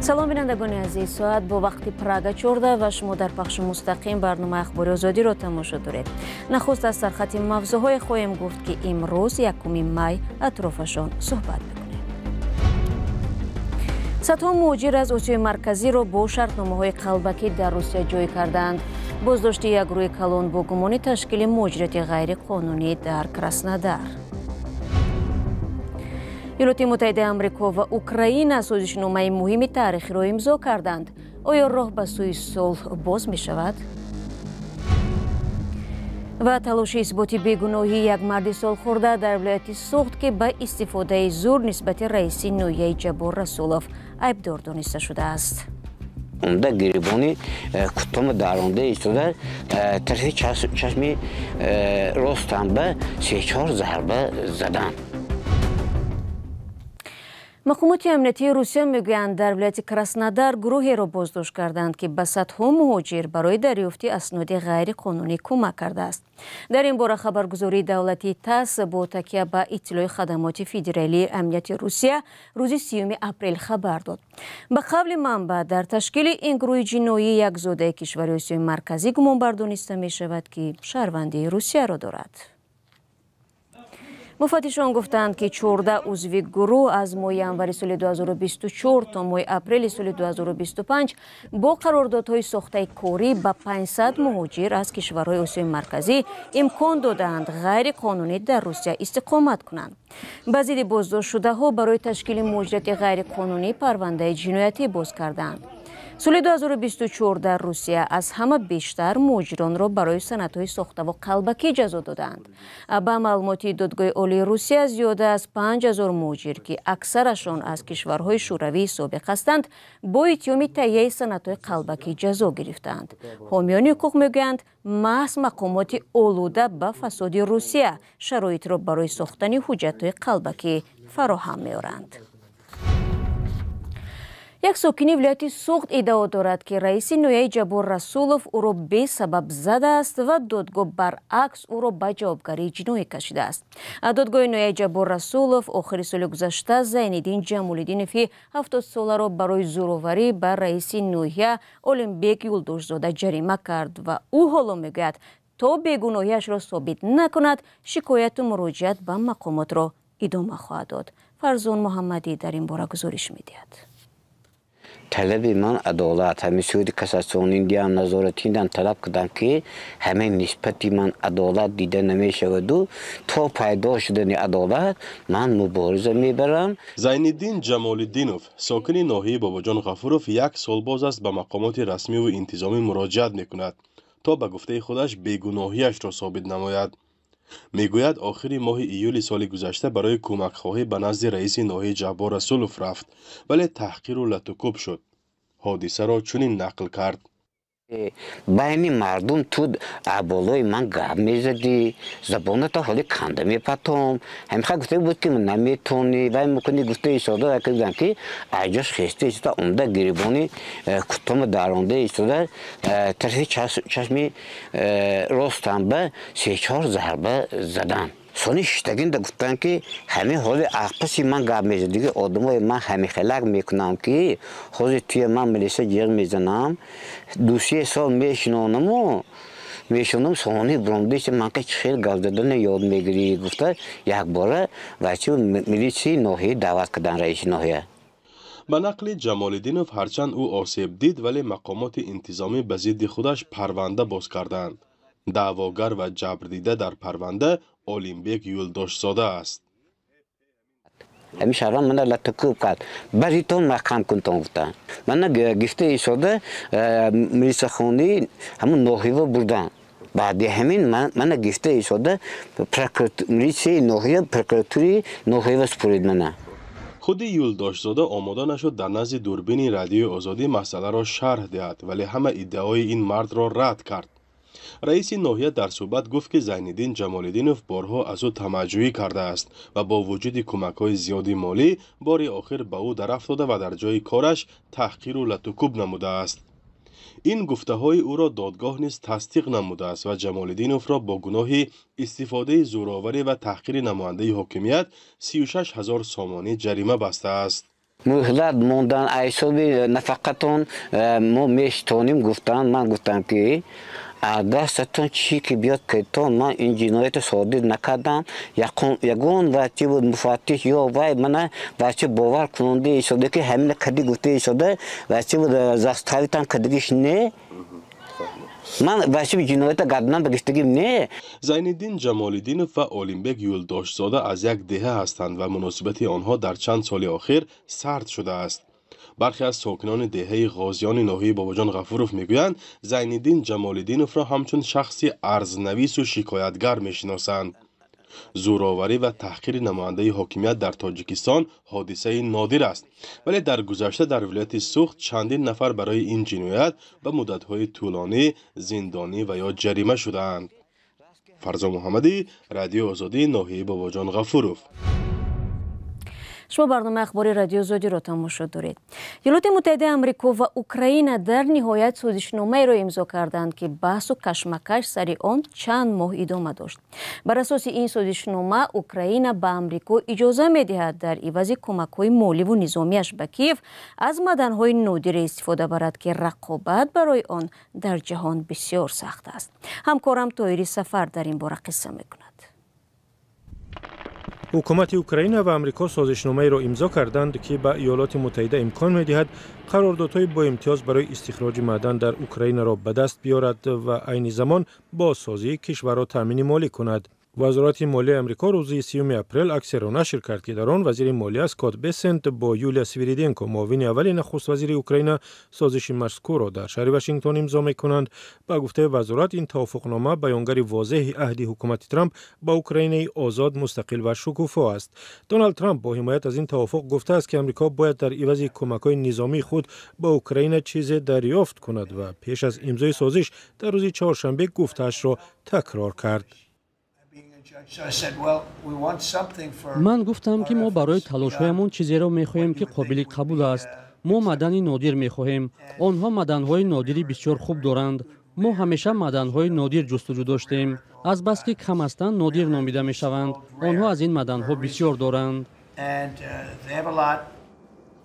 Салом, бинандагони азиз. Соат бо вақти Прага 14 ва шумо дар пахши мустақим барномаи Ахбори Озодиро тамошо доред. Нахуст аз сархати мавзӯъҳое хоҳем гуфт, ки имрӯз, 1 май, атрофашон суҳбат мекунем. Садҳо муҳоҷир аз Осиёи Марказиро бо шартномаҳои қалбакӣ дар Русия ҷой карданд. Боздошти як гурӯҳи калон бо гумони ташкили муҳоҷирати ғайриқонунӣ дар Краснодар. Иёлоти Муттаҳидаи Амрико ва Украина созишномаи муҳими таърихиро имзо карданд. Оё роҳ ба сӯи сулҳ боз мешавад? Ва талоши исботи бегуноҳии як марди солхӯрда дар вилояти Суғд, ки ба истифодаи зӯр нисбати раиси ноҳияи Ҷаббор Расулов айбдор дониста шудааст. Унда гирибони куттома даронда истода, тарафи чашми ростам ба се-чор зарба задан. Мақомоти амниятии Русия мегӯянд, дар вилояти Краснодар гурӯҳеро боздошт карданд, ки ба садҳо муҳоҷир барои дарёфти асноди ғайриқонунӣ кӯмак кардааст. Дар ин бора хабаргузории давлатии ТАСС бо такя ба иттилои хадамоти федералии амнияти Русия рӯзи 30 апрел хабар дод. Ба қавли манбаъ, дар ташкили ин гурӯҳи ҷиноӣ як зодаи кишвари Осиёи Марказӣ гумонбар дониста мешавад, ки шаҳрвандии Русияро дорад. Муфаттишон гуфтанд, ки 14 узви гурӯҳ аз моҳи январи соли 2024 то моҳи апрели соли 2025 бо қарордодҳои сохтаи корӣ ба 500 муҳоҷир аз кишварҳои Осиёи Марказӣ имкон додаанд ғайриқонунӣ дар Русия истиқомат кунанд. Ба зидди боздоштшудаҳо барои ташкили муҳоҷирати ғайриқонунӣ парвандаи ҷиноятӣ боз кардаанд. Соли 2024 дар Русия аз ҳама бештар муҳоҷиронро барои санадҳои сохтаву қалбакӣ ҷазо додаанд. Ба маълумоти Додгоҳи Олии Русия, зиёда аз 5000 муҳоҷир, ки аксарашон аз кишварҳои шӯравии собиқ ҳастанд, бо иттиҳоми таҳияи санадҳои қалбакӣ ҷазо гирифтаанд. Ҳомиёни ҳуқуқ мегӯянд, маҳз мақомоти олуда ба фасоди Русия шароитро барои сохтани ҳуҷҷатҳои қалбакӣ фароҳам меоранд. Як сокини вилояти Суғд иддао дорад, ки раиси ноҳияи Ҷаббор Расулов ӯро бесабаб задааст ва додгоҳ баръакс ӯро ба ҷавобгарии ҷиноӣ кашидааст. Додгоҳи ноҳияи Ҷаббор Расулов охири соли гузашта Зайниддин Ҷамолиддинови 70-соларо барои зӯроварӣ ба раиси ноҳия Олимбек Юлдошзода ҷарима кард ва ӯ ҳоло мегӯяд, то бегуноҳиашро собит накунад, шикояту муроҷиат ба мақомотро идома хоҳад дод. Фарзон Муҳаммадӣ дар ин бора гузориш медиҳад. Талаби ман адолат. Ҳамин суди кассатсиониам, назоратиам талаб кардам, ки ҳамин нисбати ман адолат дида намешаваду то пайдо шудани адолат ман мубориза мебарам. Зайниддин Ҷамолиддинов, сокини ноҳияи Бобоҷон Ғафуров, як сол боз аст ба мақомоти расмиву интизомӣ муроҷиат мекунад, то ба гуфтаи худаш бегуноҳиашро собит намояд. Мегӯяд, охири моҳи июли соли гузашта барои кӯмакхоҳӣ ба назди раиси ноҳияи Ҷаббор Расулов рафт, вале таҳқиру латукӯб шуд. Ҳодисаро чунин нақл кард: Байни мардум ту болои ман гап мезадӣ, забоната ҳоли канда мепатом. Ҳамиха гуфта буд, ки наметонӣ вай мекунӣ. Гуфта истода будам, ки айҷош хеста истода, умда гирибони куттома даронда истода, тарафи чашми ростам ба се-чор зарба задан. Сони шиштагинда гуфтанд, ки ҳамин ҳоли паси ман гап мезадиги одамои ман ҳамихелак мекунам, ки ҳозир туя ман милиса ҷиғ мезанам, 2-се сол мешинонаму мешунам, сони буромдиша ман ки хел гап задана ёд мегирӣ, гуфта, якбора вачи милитсияи ноҳия даъват кардан раиси ноҳия. Ба нақли Ҷамолиддинов, ҳарчанд ӯ осеб дид, вале мақомоти интизомӣ ба зидди худаш парванда боз карданд. Даъвогар ва ҷабрдида дар парванда Олимбек Юлдошзода аст. Ҳамин шаҳрванд мана латукӯб кард, баритон маҳкам кунтон гуфтанд. Мана гифта истода милисахонаи ҳамун ноҳиява бурдан. Баъди ҳамин мана гифта истода милитсияи ноҳия прокуратураи ноҳиява супурид мана. Худи Юлдошзода омода нашуд дар назди дурбини Радиои Озодӣ масъаларо шарҳ диҳад, вале ҳама иддаои ин мардро рад кард. Раиси ноҳия дар суҳбат гуфт, ки Зайниддин Ҷамолиддинов борҳо аз ӯ тамаъҷӯӣ кардааст ва бо вуҷуди кӯмакҳои зиёди молӣ бори охир ба ӯ дараф дода ва дар ҷои кораш таҳқиру латукӯб намудааст. Ин гуфтаҳои ӯро додгоҳ низ тасдиқ намудааст ва Ҷамолиддиновро бо гуноҳи истифодаи зӯроварӣ ва таҳқири намояндаи ҳокимият 36 000 сомонӣ ҷарима бастааст. Муҳлат мондан ҳисоби нафақатон мо мешитонем гуфтанд. Ман гуфтам ки аз дастатон чӣ ки биёд кетон, ман ин ҷиноятро содир накардам. Ягон вачи буд муфаттиш ё вай мана вачи бовар кунонда исода ки ҳамина кади гуфта исода вачи буд заставитам кадигиш не. Ман вачи ҷиноята гарданам багиштагим не. Зайниддин Ҷамолиддинов ва Олимбек Юлдошзода аз як деҳа ҳастанд ва муносибати онҳо дар чанд соли охир сард шудааст. Бархе аз сокинони деҳаи Ғозиёни ноҳияи Бобоҷон Ғафуров мегӯянд, Зайниддин Ҷамолиддиновро ҳамчун шахси арзнавису шикоятгар мешиносанд. Зӯроварӣ ва таҳқири намояндаи ҳокимият дар Тоҷикистон ҳодисаи нодир аст, вале дар гузашта дар вилояти Суғд чандин нафар барои ин ҷиноят ба муддатҳои тӯлонӣ зиндонӣ ва ё ҷарима шудаанд. Фарзон Муҳаммадӣ, Радиои Озодӣ, ноҳияи Бобоҷон Ғафуров. Шумо барномаи ахбори Радиои Озодиро тамошо доред. Иёлоти Муттаҳидаи Амрико ва Украина дар ниҳоят созишномаеро имзо карданд, ки баҳсу кашмакаш сари он чанд моҳ идома дошт. Бар асоси ин созишнома Украина ба Амрико иҷоза медиҳад дар ивази кӯмакҳои моливу низомиаш ба Киев аз маъданҳои нодире истифода барад, ки рақобат барои он дар ҷаҳон бисёр сахт аст. Ҳамкорам Тоҳири Сафар дар ин бора қисса мекунад. Ҳукумати Украина ва Амрико созишномаеро имзо карданд, ки ба Иёлоти Муттаҳида имкон медиҳад қарордодҳои бо имтиёз барои истихроҷи маъдан дар Украинаро ба даст биёрад ва айни замон бозсозии кишварро таъмини молӣ кунад. Вазорати молияи Амрико рӯзи 30 апрел аксияро нашр кард, ки дар он вазири молия Скотт Бессент бо Юлия Свириденко, муовини аввали нахуствазири Украина, созиши мазкурро дар шаҳри Вашингтон имзо мекунанд. Ба гуфтаи вазорат, ин тавофуқнома баёнгари возеҳи аҳди ҳукумати Трамп ба Украинаи озод, мустақил ва шукуфо аст. Доналд Трамп бо ҳимоят аз ин тавофуқ гуфтааст, ки Амрико бояд дар ивази кӯмакҳои низомии худ ба Украина чизе дарёфт кунад ва пеш аз имзои созиш дар рӯзи чоршанбе гуфтаашро такрор кард. Ман гуфтам, ки мо барои талошҳоямон чизеро мехоҳем, ки қобили қабул аст. Мо маъдани нодир мехоҳем. Онҳо маъданҳои нодири бисёр хуб доранд. Мо ҳамеша маъданҳои нодир ҷустуҷӯ доштем. Азбаски кам ҳастанд, нодир номида мешаванд. Онҳо аз ин маъданҳо бисёр доранд.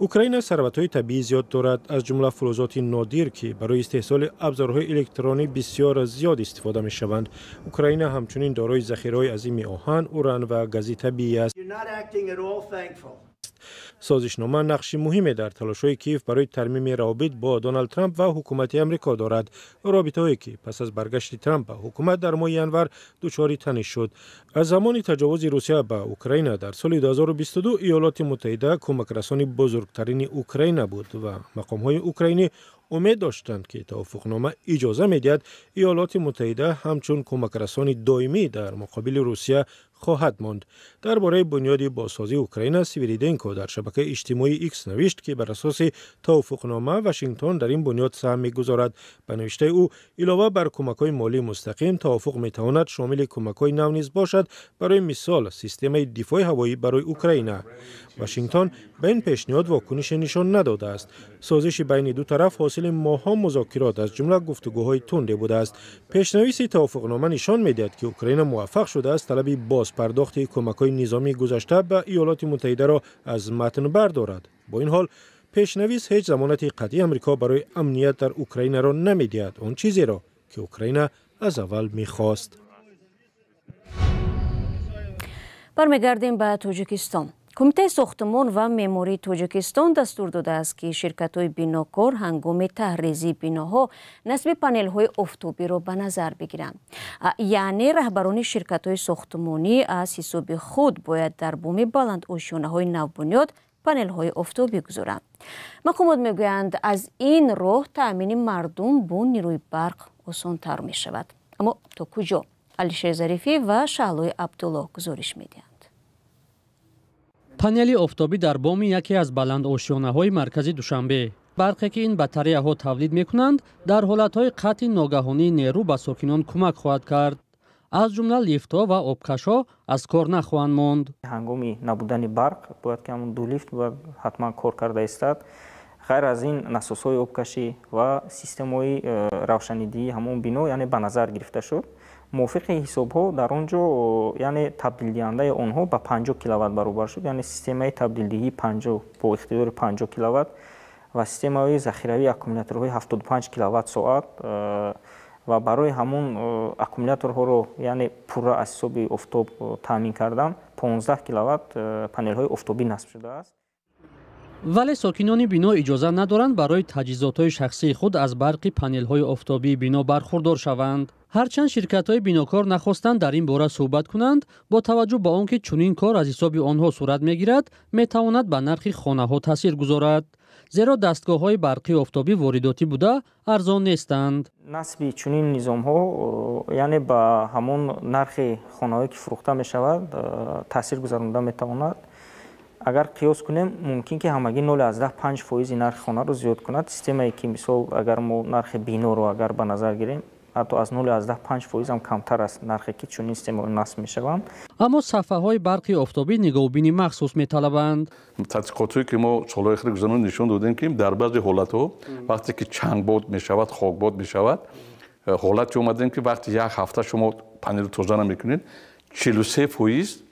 Украина сарватҳои табиӣ зиёд дорад, аз ҷумла фулузоти нодир, ки барои истеҳсоли абзорҳои электронӣ бисёр зиёд истифода мешаванд. Украина ҳамчунин дорои захираҳои азими оҳан, уран ва гази табиӣ аст. Созишнома нақши муҳиме дар талошҳои Киев барои тармими равобит бо Доналд Трамп ва ҳукумати Амрико дорад, робитаҳое ки пас аз баргашти Трамп ба ҳукумат дар моҳи январ дучори таниш шуд. Аз замони таҷовузи Русия ба Украина дар соли 2022 Иёлоти Муттаҳида кӯмакрасони бузургтарини Украина буд ва мақомҳои украинӣ умед доштанд, ки тавофуқнома иҷоза медиҳад Иёлоти Муттаҳида ҳамчун кӯмакрасони доимӣ дар муқобили Русия хоҳад монд. Дар бораи бунёди бозсозии Украина Свириденко дар шабакаи иҷтимоии Икс навишт, ки бар асоси тавофуқнома Вашингтон дар ин бунёд саҳм мегузорад. Ба навиштаи ӯ, илова бар кӯмакҳои молии мустақим, тавофуқ метавонад шомили кӯмакҳои нав низ бошад, барои мисол системаи дифои ҳавоӣ барои Украина. Вашингтон ба ин пешниҳод вокунише нишон надодааст. Созиши байни ду тараф ҳосили моҳҳо музокирот, аз ҷумла гуфтугӯҳои тунде будааст. Пешнависи тавофуқнома нишон медиҳад, ки Украина муваффақ шудааст талаби бозпардохти кӯмакҳои низомии гузашта ба Иёлоти Муттаҳидаро аз матн бардорад. Бо ин ҳол пешнавис ҳеҷ замонати қатъии Амрико барои амният дар Украинаро намедиҳад, он чизеро ки Украина аз аввал мехост. Бармегардем ба Тоҷикистон. Кумитаи сохтмон ва меъмории Тоҷикистон дастур додааст, ки ширкатҳои бинокор ҳангоми таҳрезии биноҳо насби панелҳои офтобиро ба назар бигиранд. Яъне раҳбарони ширкатҳои сохтмонӣ аз ҳисоби худ бояд дар боми баландошёнаҳои навбунёд панелҳои офтобӣ гузоранд. Мақомот мегӯянд, аз ин роҳ таъмини мардум бо нерӯи барқ осонтар мешавад. Аммо то куҷо? Алишер Зарифӣ ва Шаҳлои Абдуллоҳ гузориш медиҳанд. Панели офтобӣ дар боми яке аз баландошёнаҳои маркази Душанбе. Барқе ки ин батареяҳо тавлид мекунанд, дар ҳолатҳои қатъи ногаҳонии нерӯ ба сокинон кӯмак хоҳад кард. Аз ҷумла лифтҳо ва обкашҳо аз кор нахоҳанд монд. Ҳангоми набудани барқ бояд ки ҳамон ду лифт бояд ҳатман кор карда истад. Ғайр аз ин насосҳои обкашӣ ва системаҳои равшанидиҳии ҳамон бино, яъне ба назар гирифта шуд. Мувофиқи ҳисобҳо дар он ҷо яъне табдилдиҳандаи онҳо ба 50 киловатт баробар шуд, яъне системаи табдилдиҳии 50 бо иқтидори 50 киловатт ва системаи захиравии аккумуляторҳои 75 киловатт соат ва барои ҳамон аккумуляторҳоро яъне пурра аз ҳисоби офтоб таъмин кардан 15 киловатт панелҳои офтобӣ насб шудааст. Вале сокинони бино иҷоза надоранд барои таҷҳизотҳои шахсии худ аз барқи панелҳои офтобии бино бархурдор шаванд. Ҳарчанд ширкатҳои бинокор нахостанд дар ин бора суҳбат кунанд, бо таваҷҷӯҳ ба он ки чунин кор аз ҳисоби онҳо сурат мегирад, метавонад ба нархи хонаҳо таъсир гузорад. Зеро дастгоҳҳои барқии офтобӣ воридотӣ буда арзон нестанд. Насби чунин низомҳо яъне ба ҳамон нархи хонаҳое ки фурӯхта мешавад таъсир гузаронда метавонад. Агар қиёс кунем, мумкин ки ҳамагӣ 0,5% нархи хонаро зиёд кунад. Системае ки мисол агар мо нархи биноро агар ба назар гирем, ҳатто аз 0,5% ҳам камтар аст нархе ки чунин системаҳо насб мешаванд. Аммо сафҳаҳои барқи офтобӣ нигоҳубини махсус металабанд. Тадқиқотҳое ки мо солҳои охир гузаронидем нишон додем, ки дар баъзе ҳолатҳо вақте ки чангбод мешавад, хокбод мешавад, ҳолате омадем ки вақти як ҳафта шумо панелро тоза намекунед, 43%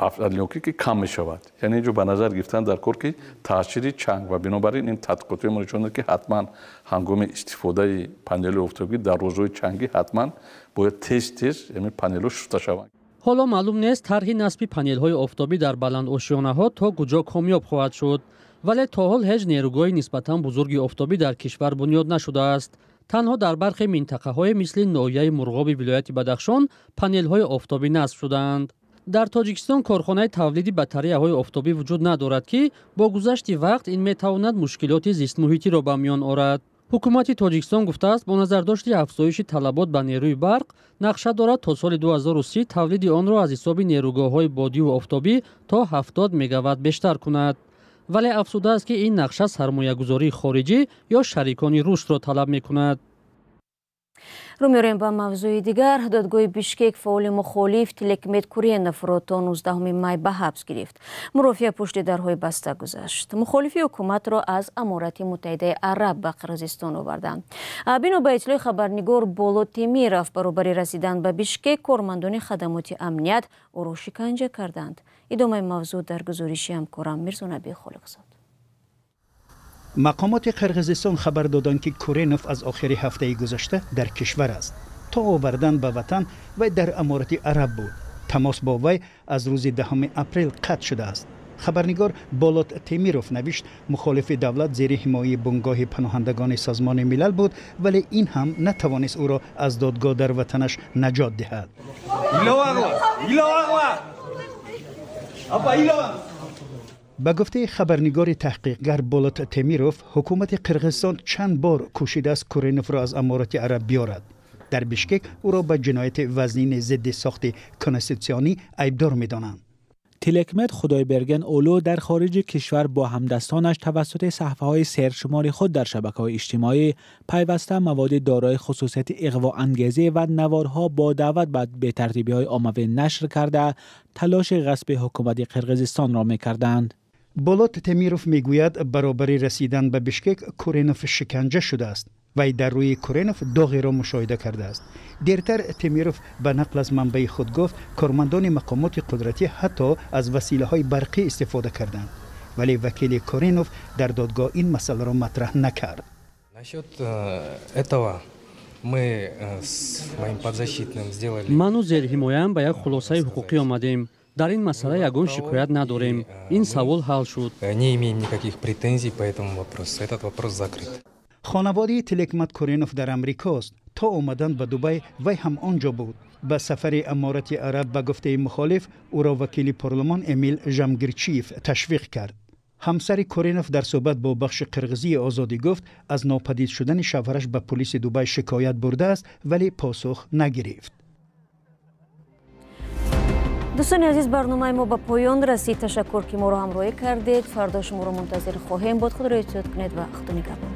афзалиёкӣ ки кам мешавад. Яъне инҷо ба назар гирифтан дар кор ки таъсири чанг ва бинобар ин тадқиқотҳои мо нишон дод ки ҳатман ҳангоми истифодаи панели офтобӣ дар рӯзҳои чангӣ ҳатман бояд тез-тез ҳамин панелҳо шуста шаванд. Ҳоло маълум нест тарҳи насби панелҳои офтобӣ дар баландошёнаҳо то куҷо комёб хоҳад шуд, вале то ҳол ҳеҷ нерӯгоҳи нисбатан бузурги офтобӣ дар кишвар бунёд нашудааст. Танҳо дар бархе минтақаҳое мисли ноҳияи Мурғоби вилояти Бадахшон панелҳои офтобӣ насб шудаанд. Дар Тоҷикистон корхонаи тавлиди батареяҳои офтобӣ вуҷуд надорад, ки бо гузашти вақт ин метавонад мушкилоти зистмуҳитиро ба миён орад. Ҳукумати Тоҷикистон гуфтааст, бо назардошти афзоиши талабот ба нерӯи барқ нақша дорад то соли 2030 тавлиди онро аз ҳисоби нерӯгоҳҳои бодиву офтобӣ то 70 мегаватт бештар кунад. Вале афзудааст, ки ин нақша сармоягузории хориҷӣ ё шарикони рушдро талаб мекунад. Рӯ меорем ба мавзӯи дигар. Додгоҳи Бишкек фаъоли мухолиф Тилекмет Куреновро то 19 май ба ҳабс гирифт. Мурофиа пушти дарҳои баста гузашт. Мухолифи ҳукуматро аз Аморати Муттаҳидаи Араб ба Қирғизистон оварданд. Бино ба иттилои хабарнигор Болот Темиров, баробари расидан ба Бишкек кормандони хадамоти амният ӯро шиканҷа карданд. Идомаи мавзӯъ дар гузориши ҳамкорам Мирзонаби Холиқзод. Мақомоти Қирғизистон хабар доданд, ки Куренов аз охири ҳафтаи гузашта дар кишвар аст. То овардан ба ватан вай дар Аморати Араб буд. Тамос бо вай аз рӯзи 10 апрел қатъ шудааст. Хабарнигор Болот Темиров навишт, мухолифи давлат зери ҳимояи бунгоҳи паноҳандагони Созмони Милал буд, вале ин ҳам натавонист ӯро аз додгоҳ дар ватанаш наҷот диҳад. Ба гуфтаи хабарнигори таҳқиқгар Болот Темиров, ҳукумати Қирғизистон чанд бор кӯшидааст Куреновро аз Аморати Араб биёрад. Дар Бишкек ӯро ба ҷинояти вазнини зидди сохти конститутсионӣ айбдор медонанд. Тилекмет Худойберген Улу дар хориҷи кишвар бо ҳамдастонаш тавассути саҳифаҳои сершумори худ дар шабакаҳои иҷтимоӣ пайваста маводи дорои хусусияти иғвоангезӣ ва наворҳо бо даъват ба бетартибиҳои оммавӣ нашр карда талоши ғасби ҳукумати Қирғизистонро мекарданд. Болот Темиров мегӯяд, баробари расидан ба Бишкек Куренов шиканҷа шудааст. Вай дар рӯи Куренов доғеро мушоҳида кардааст. Дертар Темиров ба нақл аз манбаи худ гуфт, кормандони мақомоти қудратӣ ҳатто аз василаҳои барқӣ истифода карданд. Вале вакили Куренов дар додгоҳ ин масъаларо матраҳ накард. Насчет этого мы с моим подзащитным сделали. Ману зерҳимояам ба як хулосаи ҳуқуқӣ омадем. Дар ин масъала ягон шикоят надорем. Ин савол ҳал шуд. Не имеем никаких претензий по этому вопросу. Этот вопрос закрыт. Хонаводаи Тилекмат Куренов дар Амрикост. То омадан ба Дубай вай ҳам он ҷо буд. Ба сафари Аморати Араб ба гуфтаи мухолиф ӯро вакили парлумон Эмил Жамгирчиев ташвиқ кард. Ҳамсари Куренов дар суҳбат бо бахши қирғизии Озодӣ гуфт, аз нопадид шудани шавҳараш ба пулиси Дубай шикоят бурдааст, вале посух нагирифт. Дӯстони азиз, барномаи мо ба поён расид. Ташаккур, ки моро ҳамроҳӣ кардед. Фардо шуморо мунтазир хоҳем буд. Худро эҳтиёт кунед ва Худо нигаҳбон.